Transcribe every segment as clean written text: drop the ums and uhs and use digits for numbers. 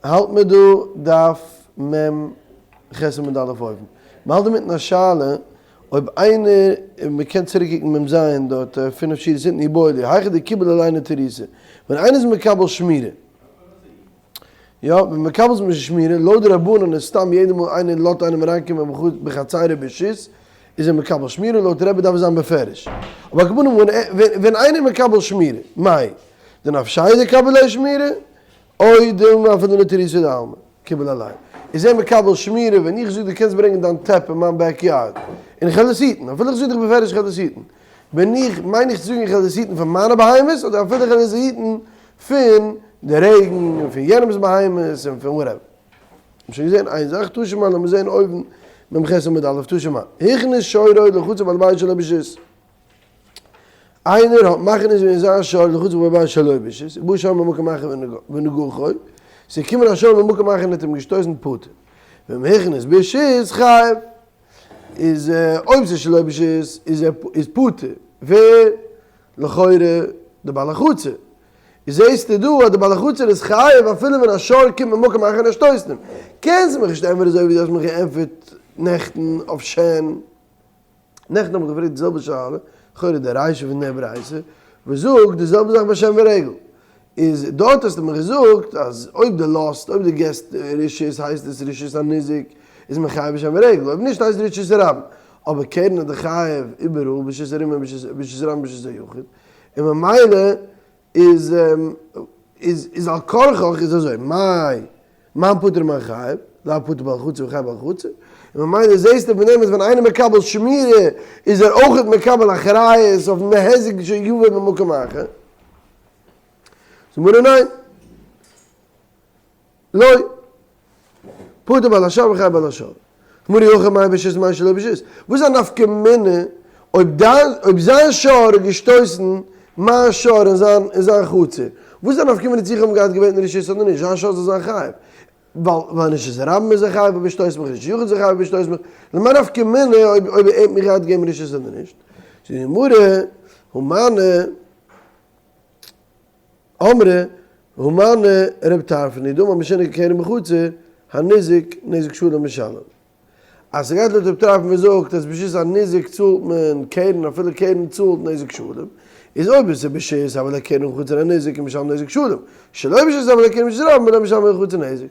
האלט מיר דא דף מ ח עמוד א' אויבן. מ'האלט אינמיטן א שאלה אויב איינער, מ'קען צוריק קוקן מ ז דארט פינף שורות אונטן איבעיא להו, היכא דקיבל עליה נטירותא, ווען איינער איז מקבל שמירה, יא, ווען מקבל איז מען שמירה, לויט די רבנן איז סתם יעדע מאל איינער לאזט איינעם אריינקומען בחצרו ברשות, איז ער מקבל שמירה, לויט רבי דארף עס זיין בפירוש. אבער על כל פנים ווען איינער איז מקבל שמירה, מאי דנפשיה דקביל ליה שמירה, או דילמא אפילו נטירותא דעלמא קיבל עליה, איז ער מקבל שמירה ווען איך זאג דו קענסט ברענגען דיין טעפ אין מיין back yard און איך וועל עס היטן, אפילו איך זאג דיך בפירוש איך וועל עס היטן, בין איך, מיין איך צו זאגן איך וועל עס היטן פון מיינע בהמות אדער אפילו איך וועל עס היטן פון די רעגן און פון יענעמ'ס בהמות און פון whatever. האבן שוין געזען איין זאך, תא שמע לאמיר זען אויבן מ ח עמוד א', תא שמע, הכניס שורו לחצר בעל בית שלא ברשות. איינער האט מכניס געווען זיין שור לחצר בעל בית שלא ברשות, ובא שור ממקום אחר ונגחו, ס'איז געקומען א שור ממקום אחר און האט אים געשטויסן פטור. ואם הכניס ברשות חייב. איז אויב ס'איז שלא ברשות איז ער איז פטור, ווער? לכאורה די בעל החצר. איז זעהסטו דא אז די בעל החצר איז חייב אפילו ווען א שור קומט ממקום אחר און ער שטויסט אים. קענסט מיך נישט ענטפערן אזוי ווי דו האסט מיך געענטפערט נעכטן אויף שן. נעכטן האב איך געפרעגט די זעלבע שאלה, לכאורה די רישא פון די ברייתא, וואס זאגט די זעלבע זאך ביי שן ורגל. איז דארט האסטו מיר געזאגט אז אויב דו לאזט, אויב דו געסט רשות הייסט עס רשות הניזק, איז מען חייב בשן ורגל, אויב נישט הייסט רשות הרבים. אבער קרן איז דאך חייב איבעראל ברשות הרבים ברשות הרבים ברשות היחיד, און ממילא איז איז איז על כרחך איז אזוי, מאי מאן פטור מאן חייב, לאו פטור בעל חצר וחייב בעל חצר, און ממילא זעהסטו פון דעם אז ווען איינער מקבל שמירה איז ער אויכעט מקבל אחריות אויפן היזק שיבוא ממקום אחר. זאגט גמרא ניין. לא. פטור בעל השור וחייב בעל השור. גמרא אי הכי מאי ברשות מאי שלא ברשות. וואס איז א נפקא מינה אויב דיין אויב זיין שור האט געשטויסן מיין שור אין זיין אין זיין חצר? וואס איז א נפקא מינה צו איך האב אים געהאט געבעטן רשות אדער נישט? זיין שור זאל זיין חייב. ווייל ווייל רשות הרבים איז ער חייב אויב ער שטויסט מיך רשות יחיד איז ער חייב אויב ער שטויסט מיך. למאי נפקא מינה אויב אויב ער האט מיך געהאט געגעבן רשות אדער נישט? זאגט די גמרא, הא מני. אמרי, הא מני ר' טרפון היא דאמר משום קרן בחצר, הניזק נזק שלם משלם. אז ס'גייט לויט ר' טרפון וואס זאגט אז ברשות הניזק צאלט מען קרן אפילו קרן צאלט נזק שלם, איז אויב עס איז ברשות הוה ליה קרן בחצר הניזק און משלם נזק שלם, שלא ברשות הוה ליה קרן ברשות הרבים ולא משלם חצי נזק.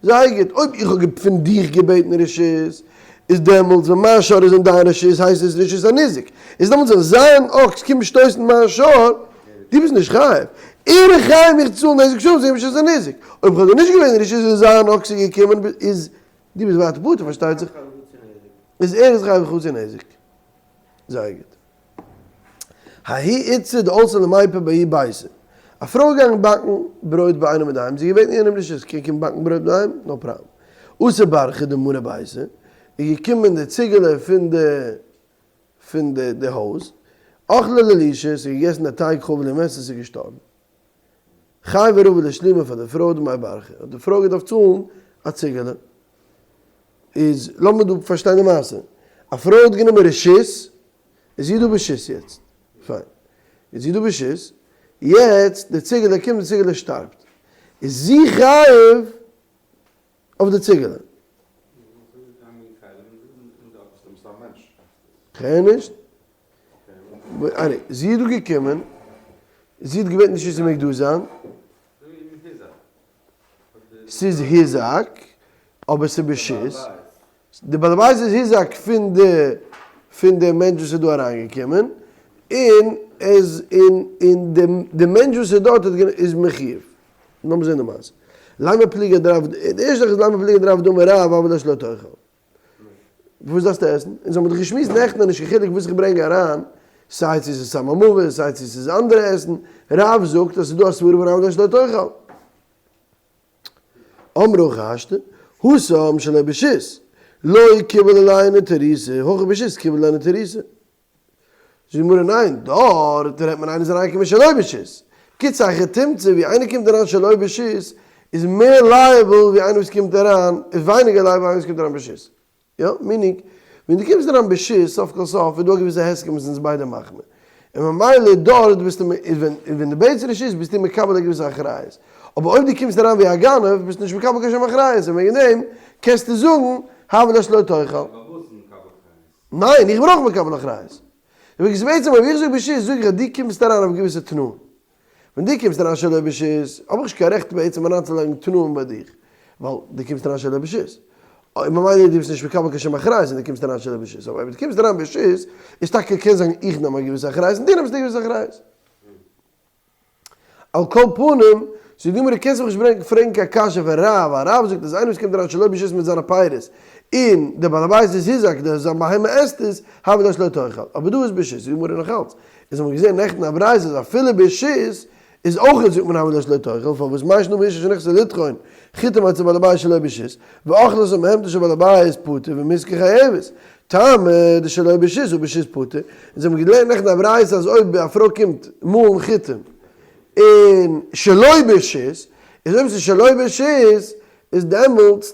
זייער גוט, אויב איך האב פון דיך געבעטן רשות, איז דעמאלטס ווען מיין שור איז אין דיין רשות הייסט עס רשות הניזק, איז דעמאלטס ווען זיין אקס קומט שטויסן מיין שור, דו ביסט נישט חייב, ער איז חייב מיך צו צאלן נזק שלם ס'איז רשות הניזק, אויב איך האב דיר נישט געבעטן רשות און זיין אקס איז געקומען איז דו ביסט ווייטער פטור פארשטייט זיך, איז ער איז חייב חצי נזק. זייער גוט. ההיא איתתא דעלתא למיפא בההוא ביתא. א פרוי איז געגאנגען באקן ברויט ביי איינעם אינדערהיים, זי האט געבעטן יענעם רשות, קען קומען באקן ברויט אינדערהיים? no problem. אתא ברחא דמרא ביתא, איז געקומען די ציגעלע פון די פון די די הויז, אכלה ללישא, ס'האט געגעסן די טייג חבלה ומתה, ס'איז געשטארבן. חייבא רבא לשלומי פאר די פרוי דמי ברחא, האט די פרוי געדארפט צאלן א ציגעלע. איז לאמיר דא פארשטיין די מעשה, א פרוי האט גענומען רשות, איז זי דא ברשות יעצט? פיין. איז זי דא ברשות, יעצט די ציגעלע קומט די ציגעלע שטארבט, איז זי חייב אויף די ציגעלע? כ'הער נישט. זי איז דא געקומען, זי האט געבעטן רשות זי מעג דא זיין. ס'איז היזק, אבער ס'איז ברשות. די בעל הבית איז היזק פון די פון די מענטש וואס איז דא אריינגעקומען, און איז און און די די מענטש וואס איז דארט האט איז מחיוב. לאמיר זען די מעשה. לימא פליגא דרב, די ערשטע זאך איז לימא פליגא דרב דאמר רב הוה ליה שלא תאכל. וואס דארפסטו עסן? אונז האבן דאך געשמועסט נעכטן אז נישט קיין חילוק וואס איך ברענג אריין, סיי צו ס'איז סם המוות, סיי צו ס'איז אנדערע עסן, רב זאגט אז ס'איז דא א סברא פון הוה ליה שלא תאכל. אמרי הכי השתא, התם שלא ברשות, לא קיבל עליה נטירותא, הכא ברשות קיבל עליה נטירותא. זאגט די גמרא ניין, דארט רעדט מען איינער איז אריינגעקומען שלא ברשות. קיצור היכי תמצא ווי איינער קומט אריין שלא ברשות איז מער liable ווי איינער וואס קומט אריין, איז ווייניגער liable ווי איינער וואס קומט אריין ברשות. יא, meaning, ווען דו קומסט אריין ברשות, סוף כל סוף איז דא א געוויסע הסכם וואס אונז ביידע מאכן מיר. און ממילא דארט ביסטו, איז ווען, ווען דו בעטסט רשות ביסטו מקבל א געוויסע אחריות. אבער אויב דו קומסט אריין ווי א גנב ביסטו נישט מקבל קיין שום אחריות און וועגן דעם קענסטו זאגן הבל לה שלא תאכל. ניין, איך בין אויך מקבל אחריות. because בעצם אויב איך זאג ברשות זאג איך אז דו קומסט אריין אויף געוויסע תנאים. ווען דו קומסט אריין שלא ברשות האב איך נישט קיין רעכט בעצם אריינצולייגן תנאים ביי דיך, ווייל דו קומסט אריין שלא ברשות. און ממילא דו ביסט נישט מקבל קיין שום אחריות ווען דו קומסט אריין שלא ברשות. אבער אויב דו קומסט אריין ברשות איז טאקע קען זיין איך נעם א געוויסע אחריות און דו נעמסט א געוויסע אחריות. על כל פנים, זאגט די גמרא קענסט מיך נישט ברענגען פרעגן קיין קשיא פון רב, ווייל רב זאגט אז איינער וואס קומט אריין שלא ברשות מיט זיינע פירות, און דער בעל הבית איז הוזק, דער זיין בהמה עסט עס, הבל לה שלא תאכל, אבער דא איז ברשות, זאגט די גמרא נאך אלץ, אונז האבן געזען נעכטן א ברייתא אז אפילו ברשות איז אויך זאגט מען הבל לה שלא תאכל, פארוואס מאי שנא באשה שנכנסה לטחון חיטים אצל בעל הבית שלא ברשות, ואכלתה בהמתו של בעל הבית פטור ומזיקה חייבת, טעמא דשלא ברשות הא ברשות פטור, אונז האבן געלערנט נעכטן א ברייתא אז אויב א פרוי קומט מאלן חיטים און שלא ברשות, איז אויב ס'איז שלא ברשות איז דעמאלטס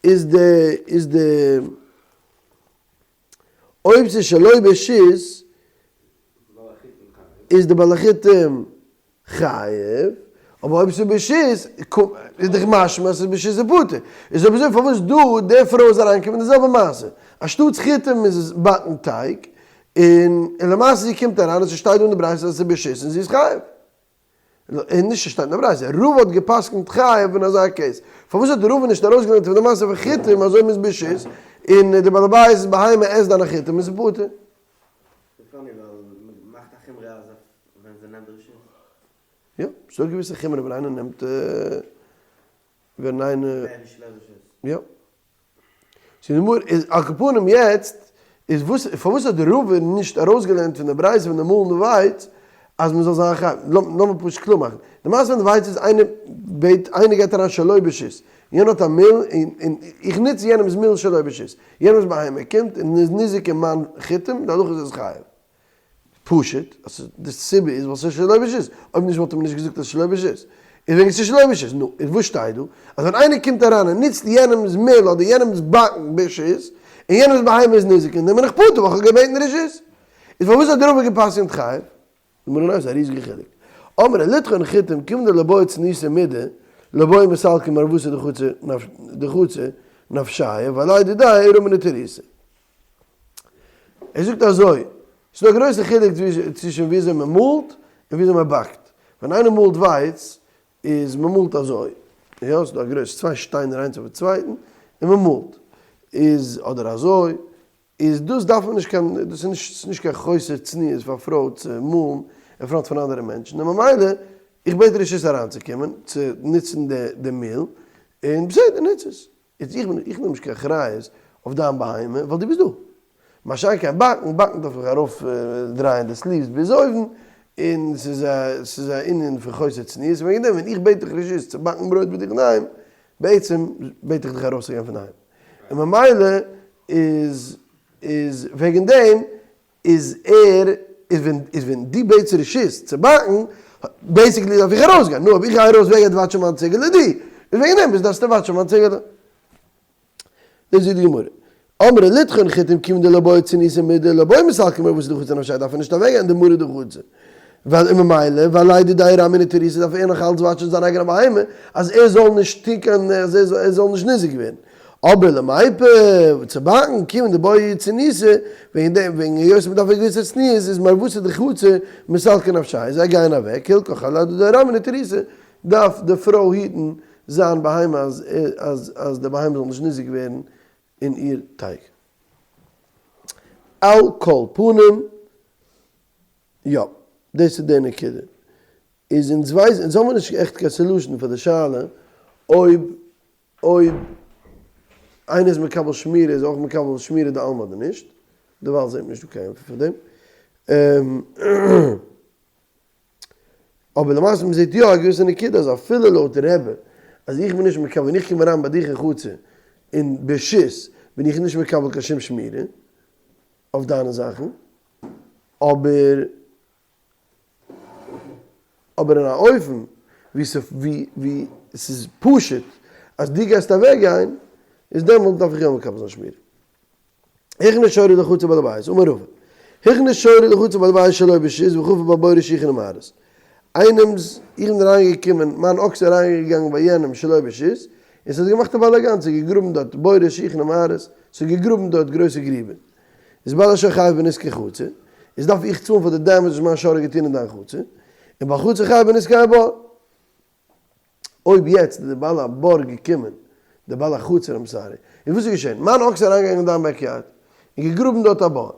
איז די איז די אויב ס'איז שלא ברשות איז די בעל החיטים חייב, אבער אויב ס'איז ברשות, איז דאך משמע אז ס'איז ברשות איז פטור. איז אויב אזוי פארוואס דא די פרוי איז אריינגעקומען די זעלבע מעשה, אנשטאטס חיטים איז עס באקן טייג, און למעשה זי קומט אריין און ס'שטייט דא אין די ברייתא אז ס'איז ברשות און זי איז חייב. און נישט ס'שטייט אין די ברייתא, רבא האט גע'פסק'נט חייב אין אזא case. פארוואס האט רבא נישט ארויסגעלערנט פון די מעשה פון חיטים אז אויב מ'איז ברשות און די בעל הבית'ס בהמה עסט דיינע חיטים איז פטור? ס'איז funny ווייל מ'מאכט א חומרא אז ווען זי נעמט רשות. יא, ס'דא געוויסע חומרא ווען איינער נעמט ווען איינער. מער ווי שלא רשות. יא. ס'איז נאר איז על כל פנים יעצט איז וואס פארוואס האט רבא נישט ארויסגעלערנט פון די ברייתא פון די מאלן די ווייץ אז מ'זאל זיין חייב? לאמיר פשוט קלאר מאכן. די מעשה פון די ווייץ איז איינער בעט איינער גייט אריין שלא ברשות יענער האט א מיל און און איך נוץ יענעמ'ס מיל שלא ברשות יענעמ'ס בהמה קומט און איז ניזוק אין מיין חיטים די הלכה איז ער איז חייב. פשוט, אז די סיבה איז ווייל ס'איז שלא ברשות, אויב נישט וואלט מען נישט געזאגט אז ס'איז שלא ברשות, איז וועגן ס'איז שלא ברשות, נו, איז וואס שטייט דא? אז ווען איינער קומט אריין און נוצט יענעמ'ס מיל אדער יענעמ'ס באקן ברשות, און יענעמ'ס בהמה איז ניזוק אין דעם בין איך פטור ווייל כ'האב געבעטן רשות. איז פארוואס האט רבא גע'פסק'נט חייב? די גמרא ניין, ס'איז א ריזיגע חילוק. אמרי לטחון חיטים כיוון דלא בעי צניעותא מידי, לא בעי מסלקא מערבתא דחצר נפשיה, ועליה דידיה רמינהו תריתא. ער זאגט אזוי, ס'איז דא א גרויסע חילוק צווישן וויאזוי מען מאלט און וויאזוי מען באקט. ווען איינער מאלט ווייץ, איז מען מאלט אזוי, יא, ס'איז דא א גרויס, צוויי שטיינער איינס אויפן צווייטן, און מען מאלט. איז אדער אזוי, איז דאס דארף מען נישט קיין, דאס איז נישט, ס'איז נישט קיין חוסר צניעות פאר א פרוי צו מאלן אין front פון אנדערע מענטשן, און ממילא, איך בעט רשות אריינצוקומען, צו נוצן די מיל, און בסדר, נוץ עס. איז איך בין איך נעם נישט קיין אחריות אויף דיין בהמה ווייל דו ביסט דא. מה שאין כן באקן, באקן דארף איך ארויף דרייען די sleeves ביז אויבן, און ס'איז א ס'איז א ענין פון חוסר צניעות, און וועגן דעם ווען איך בעט דיך רשות צו באקן ברויט ביי דיך אינדערהיים, בעצם בעט איך דיך ארויסצוגיין פון דערהיים. און ממילא איז איז וועגן דעם איז ער איז ווען איז ווען דו בעטסט רשות צו באקן, basically דארף איך ארויסגיין, נו אויב איך גיי ארויס ווער גייט וואטשען מיין ציגעלע? דו! איז וועגן דעם ביסט דארפסטו וואטשען מיין ציגעלע. דאס זאגט די גמרא. אמרי לטחון חיטים כיוון דלא בעי צניעותא מידי לא בעי מסלקא מערבתא דחצר נפשיה דארף ער נישט אוועקגיין די מרא דחצר. ווייל און ממילא ועליה דידיה רמינהו תריתא דארף ער נאך אלץ וואטשען זיין אייגענע בהמה אז ער זאל נישט טון קיין אז ער זאל נישט ניזוק ווערן. אבער למיפא, צו באקן, כיוון דבעי צניעותא, וועגן דעם, וועגן היות מ'דארף א געוויסע צניעות, איז מערבתא דחצר מסלקא נפשיה, זיי גייען אוועק, הלכך עליה דידיה רמינהו תריתא, דארף די פרוי היטן זיין בהמה אז אז אז די בהמה זאל נישט ניזוק ווערן אין איר טייג. על כל פנים, יא, דאס איז די נקודה. איז אונז ווייסן, אונז האבן נישט עכט קיין solution פאר די שאלה אויב אויב איינער איז מקבל שמירה איז ער אויך מקבל שמירה דעלמא אדער נישט, דערווייל זעהט מען נישט דא קיין ענטפער פאר דעם. אבער למעשה מען זעהט יא א געוויסע נקודה אז אפילו לויט רבי אז איך בין נישט מקבל ווען איך קום אריין ביי דיך אין חצר און ברשות בין איך נישט מקבל קיין שום שמירה אויף דיינע זאכן אבער אבער אין א אופן ווי ווי ס'איז פשוט אז דו גייסט אוועק גיין, איז דעמאלט דארף איך יא מקבל זיין שמירה. הכנס שורו לחצר בעל הבית, אמר רבא, הכנס שורו לחצר בעל הבית שלא ברשות וחפר בה בורות שיחין ומערות. איינעמס, איך בין אריינגעקומען, מיין אקס איז אריינגעגאנגען ביי יענעם שלא ברשות, און ס'האט געמאכט א באלאגאן, ס'האט געגראבן דארט בורות שיחין ומערות, ס'האט געגראבן דארט גרויסע גריבער. איז בעל השור חייב בנזקי חצר, איז דארף איך צאלן פאר די damage וואס מיין שור האט געטון אין דיין חצר, און בעל חצר חייב בנזקי הבור. אויב יעצט איז די בעל הבור געקומען, די בעל החצר I'm sorry, איז וואס איז געשען? מיין אקס איז אריינגעגאנגען אין דיין backyard, און געגראבן דארט א בור.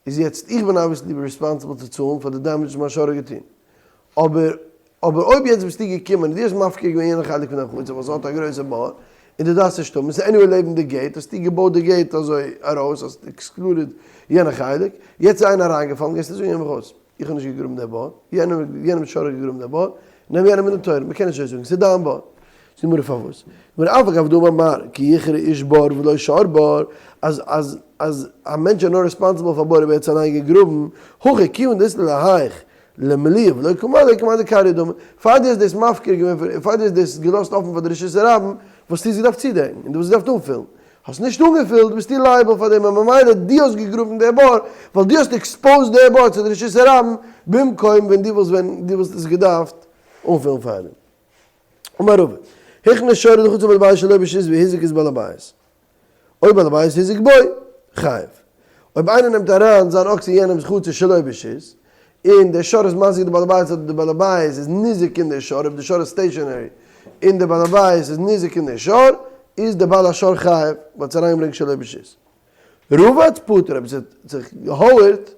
איז יעצט איך בין obviously responsible צו צאלן פאר די damage וואס מיין שור האט געטון. אבער אבער אויב יעצט ביסטו געקומען און דו האסט מפקיר געווען יענע חלק פון דיין חצר ווייל ס'האט א גרויסע בור און דו דארפסט נישט האבן, ס'איז anyway לעבן די gate, האסטו געבויט די gate אזוי ארויס, האסט excluded יענע חלק, יעצט איז איינער אריינגעפאלן גייסטו זאגן הער מיך אויס, איך האב נישט געגראבן די בור, יענעמ'ס שור האט געגראבן די בור, נעם יענעם אין די תורה, מ'קען נישט אזוי זאגן, ס'איז דיין בור. זאגט די גמרא פארוואס? די גמרא אף על גב דאמר מר כי יכרה איש בור ולא שור בור, אז אז אז א מענטש איז נאר responsible פאר בור אויב ער האט עס אליין געגראבן, הכא כיוון דאית ליה להיך למלויי ולא קא מלי כמאן דכריא דמי, פאר דו האסט דאס מפקיר געווען פאר דו האסט דאס געלאזט אפן פאר די רשות הרבים, וואלסטו עס געדארפט צודעקן, און דו וואלסט געדארפט אנפילן. האסט נישט אנגעפילט ביסטו liable פאר דעם און ממילא דו האסט געגראבן די בור ווייל דו האסט exposed די בור צו די רשות הרבים במקום ווען דו וואלסט ווען דו וואלסט עס געדארפט אנפילן פאר דעם. אמר רבא, הכניס שורו לחצר בעל הבית שלא ברשות והזיק את בעל הבית. או בעל הבית הזיק בו, חייב. אויב איינער נעמט אריין זיין אקס אין יענעמס חצר שלא ברשות, און דער שור איז מזיק די בעל הבית אדער די בעל הבית איז ניזוק אין דער שור, אויב די שור איז stationary און די בעל הבית איז ניזוק אין דער שור, איז די בעל השור חייב, ווייל ס'איז אריינגעברענגט שלא ברשות. רבץ פטור, אויב עס האט זיך געהויערט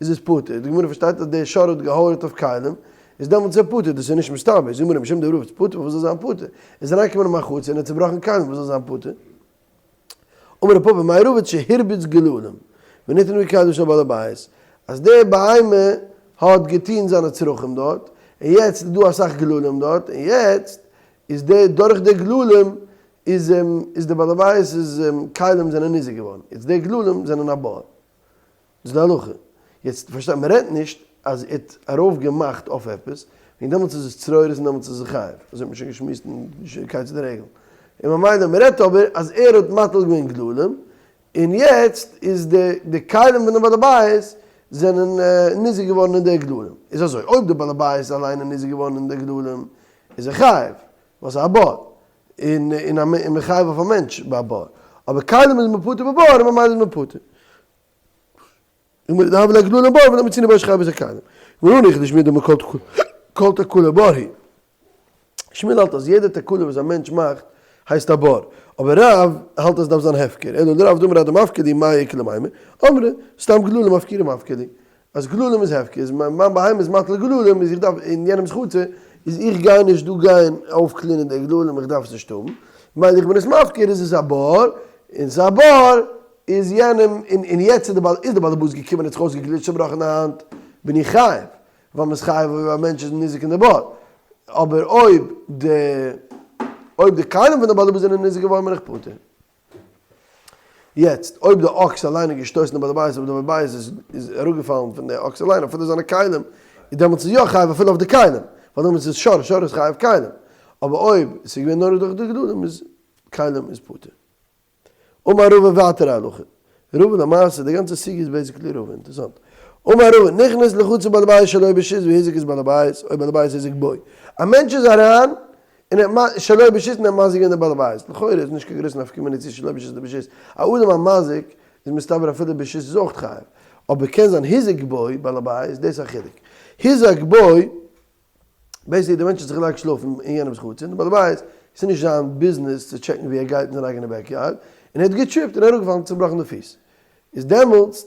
איז עס פטור, די גמרא פארשטייט אז דער שור האט געהויערט אויף כלים, איז דעמאלטס איז ער פטור, דאס איז נישט מסתבר, איז די גמרא משום דרבץ פטור, פארוואס זאל זיין פטור? ער איז אריינגעקומען אין מיין חצר און ער האט צובראכן כלים, פארוואס זאל זיין פטור? אמר רב פפא מאי רבץ שהרביץ גללים ונטמנו כלים של בעל הבית, אז די בהמה האט געטון זיינע צרכים דארט, און יעצט איז דא אסאך גללים דארט, און יעצט איז די דורך די גללים איז איז די בעל הבית'ס כלים זענען ניזוק געווארן, יעצט די גללים זענען א בור. דאס איז די הלכה. יעצט פארשטיי, מען רעדט נישט אז ער האט ארויף געמאכט אויף עפעס, וועגן דעמאלטס איז עס צרורות און דעמאלטס איז עס חייב, אזוי האט מען שוין געשמועסט אין כיצד הרגל. און ממילא מען רעדט אבער אז ער האט מטיל געווען גללים, און יעצט איז די די כלים פון די בעל הבית זענען ניזוק געווארן אין די גללים. איז אזוי, אויב די בעל הבית אליין איז ניזוק געווארן אין די גללים, איז ער חייב, ווייל ס'איז א בור, און און מען חייב אויף א מענטש ביי א בור, אבער כלים איז מען פטור בבור און ממילא איז מען פטור. און דהוה ליה גללים בור ולא מצינו בור שחייב את הכלים. גמרא הניחא לשמואל דאמר כל תקלה בור היא. שמואל האלט אז יעדע תקלה וואס א מענטש מאכט הייסט א בור, אבער רב האלט אז עס דארף זיין הפקר, אלא לרב דאמר אדמפקר להו מאי איכא למימר, אמרי, סתם גללים אפקורי מפקר להו. אז גללים איז הפקר, איז מיין בהמה איז מטיל גללים, איז איך דארף אין יענעמס חצר, איז איך גיי נישט דא גיין אויפ clean ען די גללים, איך דארף עס נישט האבן, מילא איך בין עס מפקיר איז עס א בור, און ס'איז א בור, איז יענעם, און יעצט איז די בעל איז די בעלעבאס געקומען האט זיך אויסגעגליטשט צובראכן די האנט, בין איך חייב, ווייל מ'איז חייב אויב א מענטש איז ניזוק אין די בור, אבער אויב די אויב די כלים פון די בעלעבאס זענען ניזוק געווארן בין איך פטור. יעצט, אויב די אקס אליין האט געשטויסן די בעל הבית אבער די בעל הבית איז איז אראפגעפאלן פון די אקס אליין אפילו זיינע כלים, איז דעמאלטס איז יא חייב אפילו אויף די כלים, ווייל דעמאלטס איז שור, שור איז חייב כלים, אבער אויב ס'איז געווען נאר דורך די גללים איז כלים איז פטור. אמר רבא ווייטער א הלכה. רבא למעשה די גאנצע סוגיא איז basically רבא, אינטערעסאנט. אמר רבא, נכנס לחצר בעל הבית שלא ברשות והזיק את בעל הבית, או בעל הבית הזיק בו. א מענטש איז אריין און ער האט שלא ברשות און ער האט מזיק געווען די בעל הבית, לכאורה איז נישט קיין גרויסע נפקא מינה צו שלא ברשות אדער ברשות, א אדם המזיק איז מסתבר אפילו ברשות איז אויך חייב, אבער קען זיין הזיק בו בעל הבית, דאס איז א חילוק, הזיק בו, basically די מענטש האט זיך געלייגט שלאפן אין יענעמס חצר און די בעל הבית, ס'איז נישט זיין ביזנעס צו טשעקן ווי ער גייט אין זיין אייגענע backyard, און ער האט געטריפט און אראפגעפאלן און צובראכן די פיס, איז דעמאלטס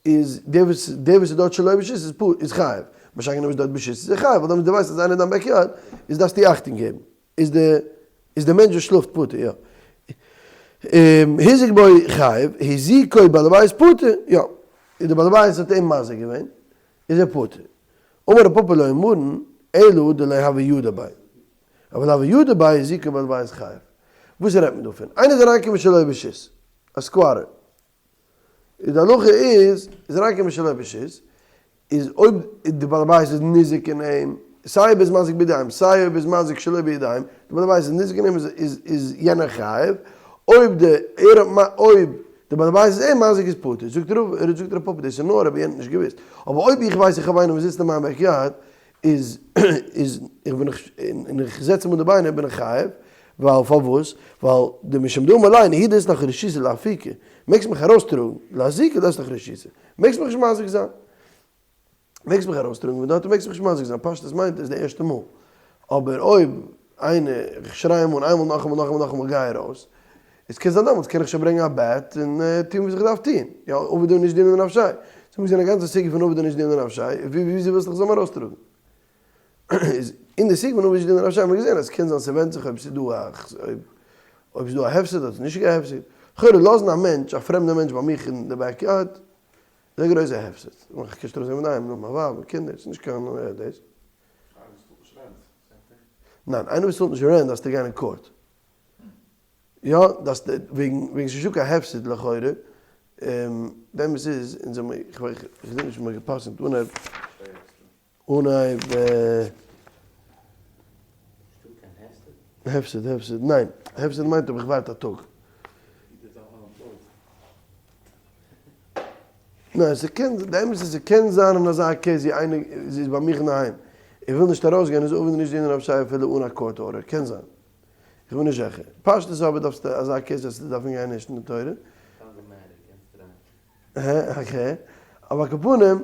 איז דער וואס דער וואס איז דארט שלא ברשות איז פ איז חייב, משא"כ דער וואס איז דארט ברשות איז ער חייב, ווייל דעמאלטס דו ווייסט אז איינער אין דיין backyard איז דארפסטו אכטונג געבן, איז די איז די מענטש וואס שלאפט פטור יא. הזיק בו חייב, הזיקו בעל הבית פטור יא, איז די בעל הבית האט אים מזיק געווען איז ער פטור. אמר רב פפא לא אמרן אלא דלא הוה ידע ביה, אבל הוה ידע ביה הזיקו בעל הבית חייב. וואס רעדט מען דא פון? איינער איז אריינגעקומען שלא ברשות, א squatter, איז די הלכה איז, איז אריינגעקומען שלא ברשות, איז אויב די בעל הבית איז ניזוק אין אים, סיי אויב איז מזיק בידיים, סיי אויב איז מזיק שלא בידיים, די בעל הבית איז ניזוק אין אים איז איז יענער חייב, אויב די ער האט אויב די בעל הבית איז אים מזיק איז פטור, זאגט רב זאגט רב פפא דאס איז נאר אויב יענער האט נישט געוואוסט, אבער אויב איך ווייס איך האב איינעם וואס זיצט אין מיין backyard. איז איז איך בין איך און איך זעץ אים אן די ביינער בין איך חייב, ווייל פארוואס? ווייל די משום דאמר ליה נהי דאית לך רשותא לאפוקי, מעגסט מיך ארויסטראגן, לאזוקי לית לך רשותא, מעגסט מיך נישט מזיק זיין. מעגסט מיך ארויסטראגן פון דארט און מעגסט מיך נישט מזיק זיין, פשטות מיינט עס די ערשטע מאל, אבער אויב איינער, איך שריי אים אן איינמאל נאכאמאל נאכאמאל נאכאמאל גיי ארויס, איז קען זיין דעמאלטס קען איך שוין ברענגען א bat און טון וואס איך דארף טון, יא עביד איניש דינא דנפשיה, סאו מיר זענען א גאנצע סוגיא פון עביד איניש דינא דנפשיה, וויאזוי ווילסטו איך זאל אים ארויסטראגן? איז אין די סוגיא פון עביד איניש דינא דנפשיה האבן מיר געזען אז קען זיין ס'ווענדט זיך אויב ס'איז דא א אויב ס'איז דא א הפסד אדער ס'איז נישט קיין הפסד, לכאורה לאזן א מענטש א פרעמדע מענטש ביי מיך אין די backyard איז א גרויסע הפסד, איך קען נישט ארויסגיין פון דערהיים נאך מיין ווייב און קינדער, ס'איז נישט קיין דאס. איינער וואס צאלט נישט rent, same thing? ניין, איינער וואס צאלט נישט rent דארפסטו גיין אין court. יא, דארפסטו, וועגן וועגן ס'איז נישטא קיין הפסד לכאורה, די אמת איז, אונז האמיר, איך געדענק נישט ווי מ'האט גע'פסק'נט אנהייב, אנהייב. הפסד הפסד ניין הפסד מיינט אויב איך ווארט א טאג. ניין ס'קען די אמת איז ס'קען זיין אין אזא case ווי איינער איז ביי מיך אינדערהיים איך וויל נישט ארויסגיין איז עביד איניש דינא דנפשיה אפילו אן א court order קען זיין איך בין נישט זיכער פשטות אבער דארפסטו אזא case וועסטו דארפן גיין ערשט אין די תורה. אקעי אבער על כל פנים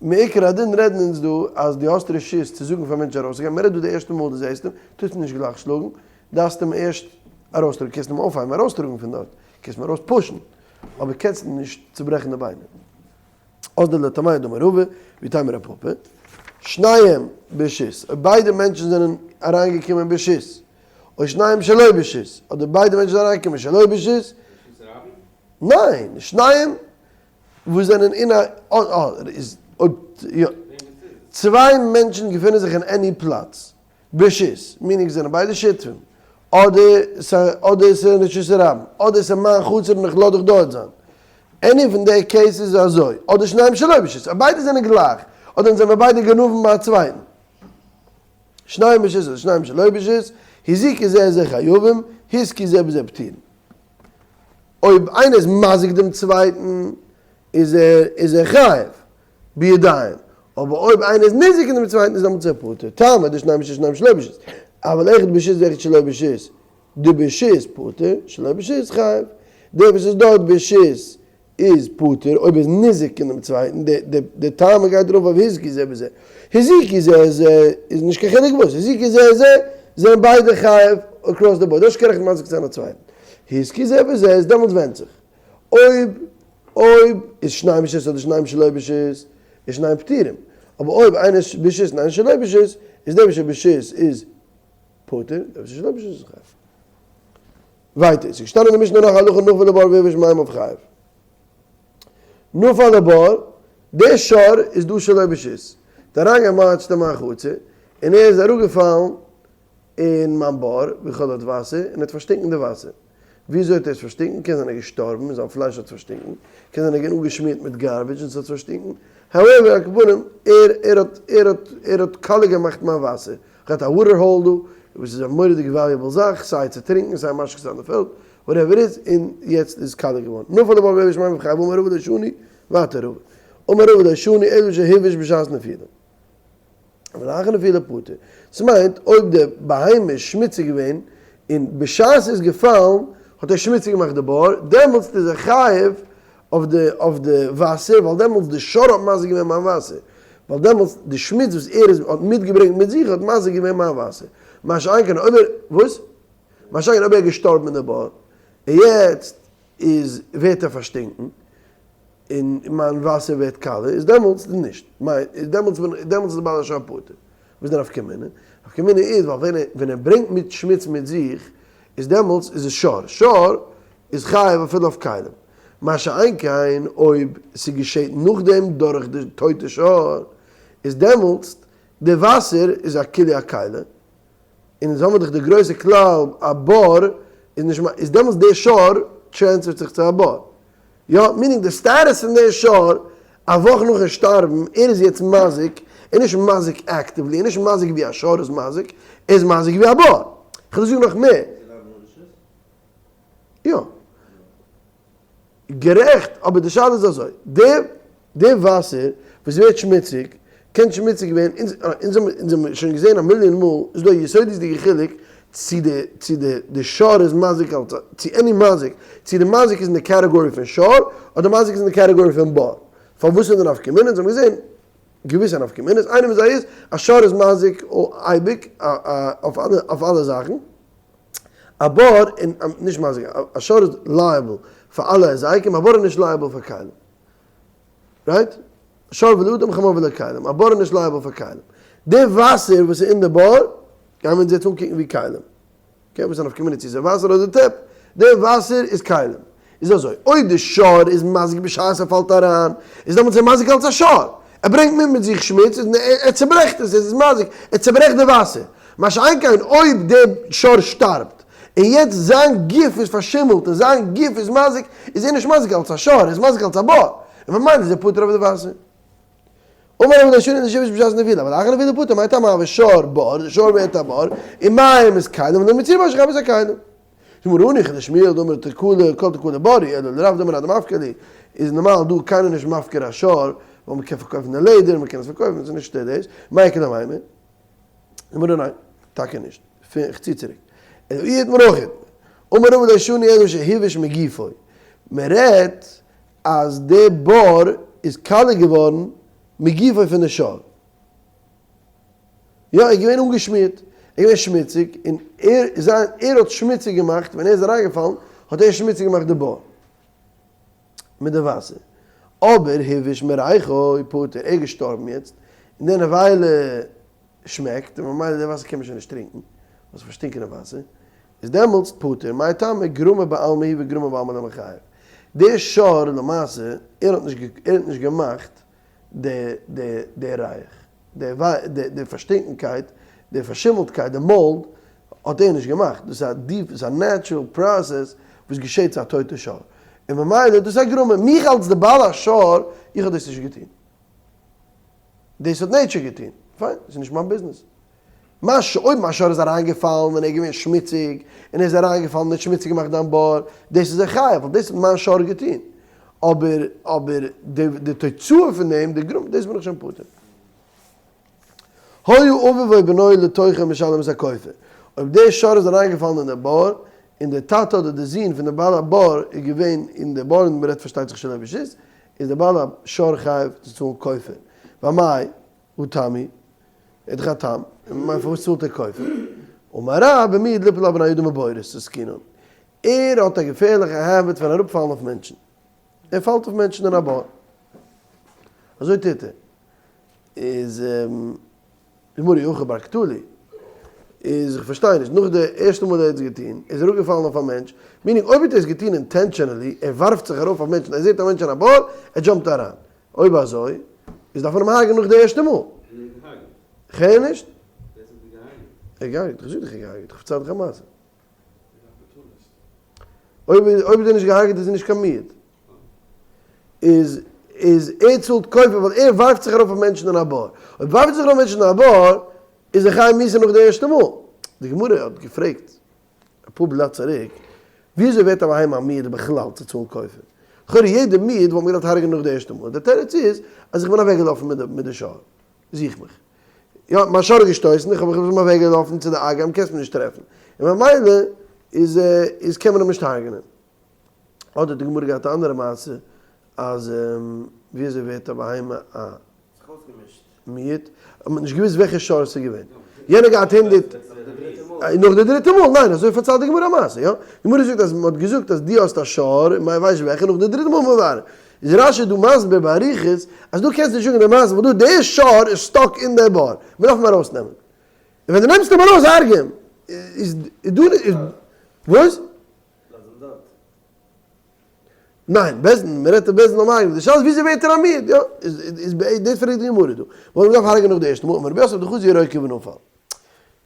מעיקר הדין רעדן אונז דא אז דו האסט רשות צו זאגן פאר מענטשן ארויסצוגיין, מען רעדט דא די ערשטע מאל דו זעסט אים, טוסט אים נישט גלייך שלאגן, דארפסט אים ערשט ארויסטראגן, קענסט אים אויפהייבן ארויסטראגן פון דארט, קענסט אים ארויס push ן, אבער קענסט אים נישט צוברעכן די ביינער. אזדא לטעמיה דאמר רבא, ואיתימא רב פפא, שניהם ברשות, אויב ביידע מענטשן זענען אריינגעקומען ברשות, או שניהם שלא ברשות, אדער ביידע מענטשן זענען אריינגעקומען שלא ברשות, ניין, שניהם וואס זענען אין א איז אויב יא צוויי מענטשן געפינען זיך אין any פלאץ ברשות, meaning זענען ביידע שותפים, אדער אדער ס'איז רשות הרבים, אדער ס'איז מיין חצר און איך לאז דיך דארט זיין, any פון די cases איז אזוי, אדער שניהם שלא ברשות, אויב ביידע זענען גלייך, אדער זענען ביידע גנבים ביי א צווייטן. שניהם ברשות אדער שניהם שלא ברשות, הזיקו זה את זה חייבים, הוזקו זה בזה פטורין. אויב איינער איז מזיק דעם צווייטן איז ער איז ער חייב בידיים, אבער אויב איינער איז ניזוק אין דעם צווייטן איז דעמאלטס ער פטור, טעמא דשניהם ברשות שניהם שלא ברשות, אבל אחד ברשות ואחד שלא ברשות, דברשות פטור, שלא ברשות חייב, דער וואס איז דארט ברשות איז פטור אויב איז ניזוק אין דעם צווייטן, די טעמא גייט ארויף אויף הוזקו זה בזה, הזיקו זה את זה איז נישט קיין חילוק וואס, הזיקו זה את זה זענען ביידע חייב across the board, האסט קיין רעכט מזיק צו זיין א צווייטן, הוזקו זה בזה איז דעמאלטס ווענדט זיך אויב אויב איז שניהם ברשות אדער שניהם שלא ברשות איז שניהם פטורים, אבער אויב איינער איז ברשות און איינער שלא ברשות איז דער וואס איז ברשות איז פטור, דער וואס איז שלא ברשות איז חייב. ווייטער, ס'איז געשטאנען אין די משנה נאך א הלכה נפל לבור והבאיש מימיו חייב. נפל לבור, דער שור איז דא שלא ברשות. האט אריינגעמארטשט אין מיין חצר, און ער איז אראפגעפאלן אין מיין בור, ווי כ'האב דארט וואסער, און האט פארשטינקן די וואסער. וויאזוי האט ער עס פארשטינקן? קען זיין ער איז געשטארבן און זיין פלייש האט פארשטינקן, קען זיין ער איז געווען אנגעשמירט מיט garbage און ס'האט פארשטינקן. however, על כל פנים, ער ער האט ער האט ער האט קאליע געמאכט מיין וואסער. כ'האט א water hole דא, וואס איז א מורא'דיג valuable זאך, סיי צו טרינקן סיי משקה זיין די פעלד, whatever איז, און יעצט איז קאליע געווארן. נפל לבור והבאיש מימיו חייב אמר רבא לא שנו, ווייטער רבא. אמר רבא לא שנו אלא שהבאיש בשעת נפילה. אבל לאחר נפילה פטור. ס'מיינט אויב די בהמה איז שמוציג געווען און בשעת ס'איז געפאלן האט ער שמוציג געמאכט די בור, דעמאלטס איז ער חייב אויף די אויף די וואסער ווייל דעמאלטס די שור האט מזיק געווען מיין וואסער, ווייל דעמאלטס די שמוץ וואס ער איז האט מיטגעברענגט מיט זיך האט מזיק געווען מיין וואסער. מה שאין כן אויב ער וואס? מה שאין כן אויב ער איז געשטארבן אין די בור און יעצט איז ווערט ער פארשטינקן און מיין וואסער ווערט קאלע איז דעמאלטס נישט מיין איז דעמאלטס בין דעמאלטס איז די בעל השור פטור. וואס איז די נפקא מינה? נפקא מינה איז ווייל ווען ער ווען ער ברענגט מיט שמוץ מיט זיך איז דעמאלטס איז עס שור, שור איז חייב אפילו אויף כלים, מה שאין כן אויב ס'געשעט נאכדעם דורך די טויטע שור איז דעמאלטס די וואסער איז א כלי א כלי, און אונז האבן דאך די גרויסע כלל א בור איז נישט איז דעמאלטס די שור transfer ט זיך צו א בור, יא, meaning די status פון די שור א וואך נאכן שטארבן, ער איז יעצט מזיק, ער איז נישט מזיק actively, ער איז נישט מזיק ווי א שור איז מזיק, ער איז מזיק ווי א בור. כ'וועל זאגן נאך מער. יא. גערעכט, אבער די שאלה איז אזוי, די די וואסער וואס ווערט שמוציג. קען שמוציג ווערן, אונז האבן שוין געזען א מיליאן מאל, איז דא א יסודות'דיגע חילוק צו די צו די די שור איז מזיק אלס א צו any מזיק, צו די מזיק איז אין די category פון שור, אדער מזיק איז אין די category פון בור. פארוואס איז די נפקא מינה? אונז האבן געזען געוויסע נפקא מינות, איינע פון זיי איז אז שור איז מזיק אייביג אויף אלע אויף אלע זאכן, א בור און נישט מזיק, א שור איז liable פאר אלע היזקים, א בור איז נישט liable פאר כלים. right? שור ולאדם חמור ולכלים, א בור איז נישט liable פאר כלים. די וואסער וואס איז אין די בור, גייען מיר אונז יעצט אנקוקן ווי כלים. okay, וואס איז א נפקא מינה צו ס'איז וואסער אדער טעפ? די וואסער איז כלים. איז אזוי, אויב די שור איז מזיק בשעת ער פאלט אריין, איז דעמאלטס ער מזיק אלס א שור. ער ברענגט מיט מיט זיך שמוץ, און ער צוברעכט עס, עס איז מזיק, ער צוברעכט די וואסער. מה שאין כן אויב די שור שטארבט, און יעצט זיין גוף איז פארשימלט און זיין גוף איז מזיק, איז ער נישט מזיק אלס א שור, ער איז מזיק אלס א בור, און ממילא איז ער פטור אויף די וואסער. אמר רבי לא שנו אלא שהבאיש בשעת נפילה, אבל אחר נפילה פטור, מאי טעמא הוי שור בור, די שור ווערט א בור, און מים איז כלים, ולא מצינו בה שחייב את הכלים. גמרא הניחא לשמואל דאמר תקלה כל תקלה בור היא, אלא לרב דאמר אדמפקר להו, איז נארמאל דא קיינער נישט מפקיר א שור, ווייל מ'קען פארקויפן די לעדער, מ'קען עס פארקויפן, ס'איז נישט דאס, מאי איכא למימר? גמרא ניין, טאקע נישט, איך צי צוריק. אלא אי איתמר הכי איתמר. אמר רבא לא שנו אלא שהבאיש מגופו. מען רעדט אז די בור איז קאלע געווארן מגופו פון די שור. יא, ער איז געווען אנגעשמירט, ער איז געווען שמוציג, און ער זיין ער האט שמוציג געמאכט, ווען ער איז אריינגעפאלן האט ער שמוציג געמאכט די בור מיט די וואסער. אבער הבאיש מריחו פטור, ער איז געשטארבן יעצט, און די נבילה שמעקט, און ממילא די וואסער קען מען שוין נישט טרינקען, ווייל ס'איז פארשטינקענע וואסער, איז דעמאלטס פטור, מאי טעמא גרמא בעלמא הוא וגרמא בעלמא לא מיחייב. דער שור למעשה, ער האט נישט ער האט נישט געמאכט די די די ריח, די די פארשטינקנקייט, די פארשימלטקייט, די mold, האט ער נישט געמאכט, דאס איז א דיפ, דאס איז א natural process וואס געשעט צו א טויטע שור, און ממילא דאס איז א גרמא, מיך אלס די בעל השור, איך האב דאס נישט געטון. דאס האט nature געטון, פיין, דאס איז נישט מיין ביזנעס. מה ש אויב מיין שור איז אריינגעפאלן און ער איז געווען שמוציג, און ער איז אריינגעפאלן און האט שמוציג געמאכט דיין בור, דאס איז ער חייב, ווייל דאס האט מיין שור געטון. אבער אבער די די תוצאה פון דעם, די גרמא, דאס בין איך שוין פטור. היה אביו או בנו לתוכו משלם את הכופר. אויב דער שור איז אריינגעפאלן אין די בור, און דער טאטע אדער דער זון פון דער בעל הבור איז געווען אין די בור, און מ'רעדט פארשטייט זיך שלא ברשות, איז דער בעל השור חייב צו צאלן כופר. ואמאי הא טעמא, ער האט דאך א טעם, און ממילא פארוואס צאלט ער כופר? אמר רב במועד ליפול על בני אדם בבורות עסקינן. ער האט א געפערליכע habit פון אראפפאלן אויף מענטשן. ער פאלט אויף מענטשן אין א בור. אזוי טוט ער. איז גמרא אי הכי בר קטלא איז איך פארשטיי נישט, נאך די ערשטע מאל ער האט עס געטון איז ער אראפגעפאלן אויף א מענטש, meaning אויב האט ער עס געטון intentionally, ער ווארפט זיך ארויף אויף מענטשן, ער זעט א מענטש אין א בור, ער jump ט אריין, אויב אזוי איז דארף מען אים הרג'ענען נאך די ערשטע מאל. כ'הער נישט. ער האט געהארגעט, איך זאג דיך ער האט געהארגעט, איך פארצייל דיך א מעשה. אויב אויב איז ער נישט געהארגעט איז ער נישט קיין מועד. איז איז ער צאלט כופר ווייל ער ווארפט זיך ארויף אויף מענטשן אין א בור. אויב ווארפט ער זיך ארויף מענטשן אין א בור איז ער חייב מיתה נאך די ערשטע מאל. די גמרא האט געפרעגט אפאר בלאט צוריק, וויאזוי ווערט א בהמה א מועד בכלל צו צאלן כופר? לכאורה יעדע מועד וואלט מען געדארפט הרג'ענען נאך די ערשטע מאל. די תירוץ איז אז איך בין אוועקגעלאפן מיט די שור. זוך מיך. יא, מיין שור האט געשטויסן, איך האב איך בין אוועקגעלאפן צו די אגם, קענסט מיר נישט טרעפן. און ממילא איז איז קען מען אים נישט הרג'נען. אדער האט די גמרא געהאט א אנדערע מעשה, אז ווי אזוי ווערט א בהמה א זיך אויסגעמישט. מועד? האט מען נישט געוואוסט וועלכע שור עס איז געווען. יענער געהאט הונדערט. נאך די דריטע מאל, ניין, אזוי פארציילט די גמרא א מעשה, יא. גמרא זאגט אז מען האט געזאגט אז דו האסט א שור, און מען ווייסט וועלכע, נאך די דריטע מאל מבאר. איז רש"י דא מסביר באריכות אז דא קענסטו נישט זאגן די מעשה ווייל דא די שור איז stuck אין די בור, מען דארף אים ארויסנעמען. און ווען דו נעמסט אים ארויס הרג'ע אים. איז דא וואס? לאז אים דארט. ניין, בית דין, מען רעדט בית דין זאל הרג'ענען, די שאלה איז וויאזוי ווערט ער א מועד, יא, איז דאס פרעגט די גמרא דא, וואלט מען געדארפט הרג'ענען נאך די ערשטע מאל, אמר רבי יוסף דחזי רוקע ונפל.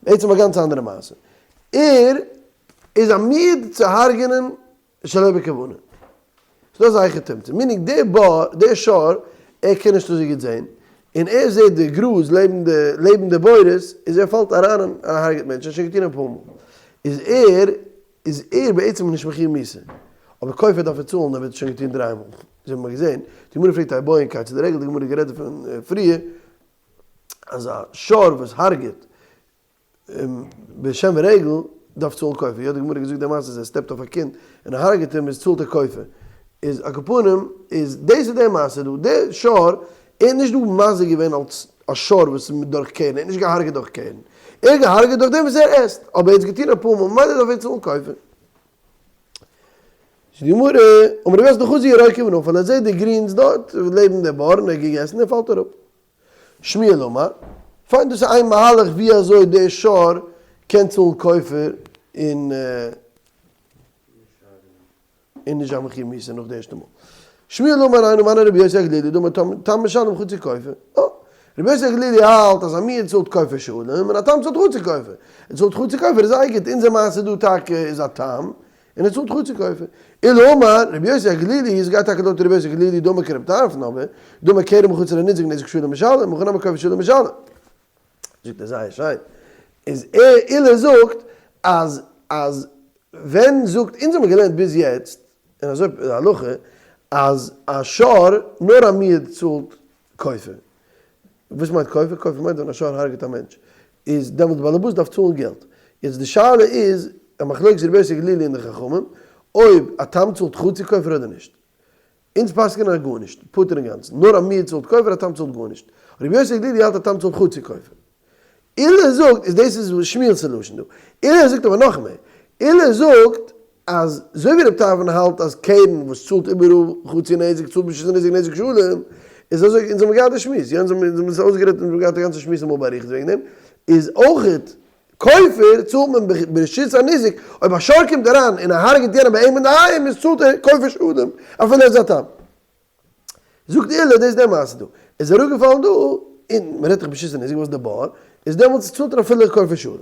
בעצם א גאנץ אנדערע מעשה. ער איז א מועד צו הרג'ענען שלא בכוונה. ס'איז דא אזא היכי תמצא, meaning דער בור, דער שור, ער קען נישט אזוי גוט זען, און ער זעט די גראז לעבן די, לעבן די בורות, איז ער פאלט אריין און הרג'עט מענטשן, ער האט שוין געטון אפאר מאל. איז ער, איז ער בעצם נישט מחויב מיתה. אבער כופר דארף ער צאלן אויב ער האט עס שוין געטון דריי מאל. אזוי האבן מיר געזען. די גמרא פרעגט איבעיא כיצד הרגל, די גמרא האט גערעדט דערפון פריער. אז א שור וואס הרג'עט בשן ורגל דארף צאלן כופר, יא די גמרא האט געזאגט די מעשה אז ער סטעפט אויף א קינד און ער הרג'עט אים איז צאלט ער כופר, איז על כל פנים איז דאס איז די מעשה דא, די שור ער איז נישט דא מזיק געווען אלס א שור וואס איז דורך קרן, ער האט נישט געהארגעט דורך קרן, ער האט געהארגעט דורך דעם וואס ער עסט, אבער ער האט עס געטון אפאר מאל ממילא דארף ער צאלן כופר. זאגט די גמרא, אמר רב יוסף דחזא ירקא ונפל, ער זעט די גרינס דארט לעבן די בור און ער האט געגעסן און ער פאלט אראפ. שמואל אמר, פיין דאס איז איין מהלך ווי אזוי דער שור קען צאלן כופר און און נישט זיין מחויב מיתה נאך די ערשטע מאל. שמואל אמר היינו מני רבי יוסי הגלילי דאמר תם משלם חצי כופר. אה, רבי יוסי הגלילי האלט אז א מועד צאלט כופר שלם און א תם צאלט חצי כופר. ער צאלט חצי כופר איז זייער גוט, אונזער מעשה דא טאקע איז א תם און ער צאלט חצי כופר. אלא אמר רבי יוסי הגלילי, עס גייט טאקע לויט רבי יוסי הגלילי דאמר כרבי טרפון אבער דאמר קרן בחצר הניזק נזק שלם משלם, הכא נמי כופר שלם משלם. זאגט ער זייער שיין. איז ער עולא זאגט אז אז ווען זאגט אונז האבן געלערנט ביז יעצט און אזוי איז די הלכה אז א שור נאר א מועד צאלט כופר. וואס מיינט כופר? כופר מיינט ווען א שור הרג'ט א מענטש איז דעמאלטס די בעלעבאס דארף צאלן געלט. יעצט די שאלה איז א מחלוקת רבי יוסי הגלילי און די חכמים אויב א תם צאלט חצי כופר אדער נישט. אונז פסק'נען אז גארנישט, פטור אינגאנצן, נאר א מועד צאלט כופר א תם צאלט גארנישט. רבי יוסי הגלילי האלט א תם צאלט חצי כופר. עולא זאגט, איז דאס איז שמואל'ס לשון דא. עולא זאגט אבער נאך מער. עולא זאגט אז אזוי ווי רב טרפון האלט אז קרן וואס צאלט איבעראל חצי נזק צאלט ברשות הנזק נזק שלם, איז אזוי, אונז האבן געהאט די שמועס, יא אונז האבן עס אויסגערעדט אונז האבן געהאט א גאנצע שמועס אמאל באריכות וועגן דעם, איז אויכעט כופר צאלט מען ברשות הניזק, אויב א שור קומט אריין און ער הרג'ט יענעם ביי אים אינדערהיים איז צאלט ער כופר שלם אפילו ער איז א תם. זאגט עולא דאס איז די מעשה דא, איז אראפגעפאלן דא, און מען רעדט דאך ברשות הניזק וואס די בור, איז דעמאלטס צאלט ער אפילו כופר שלם.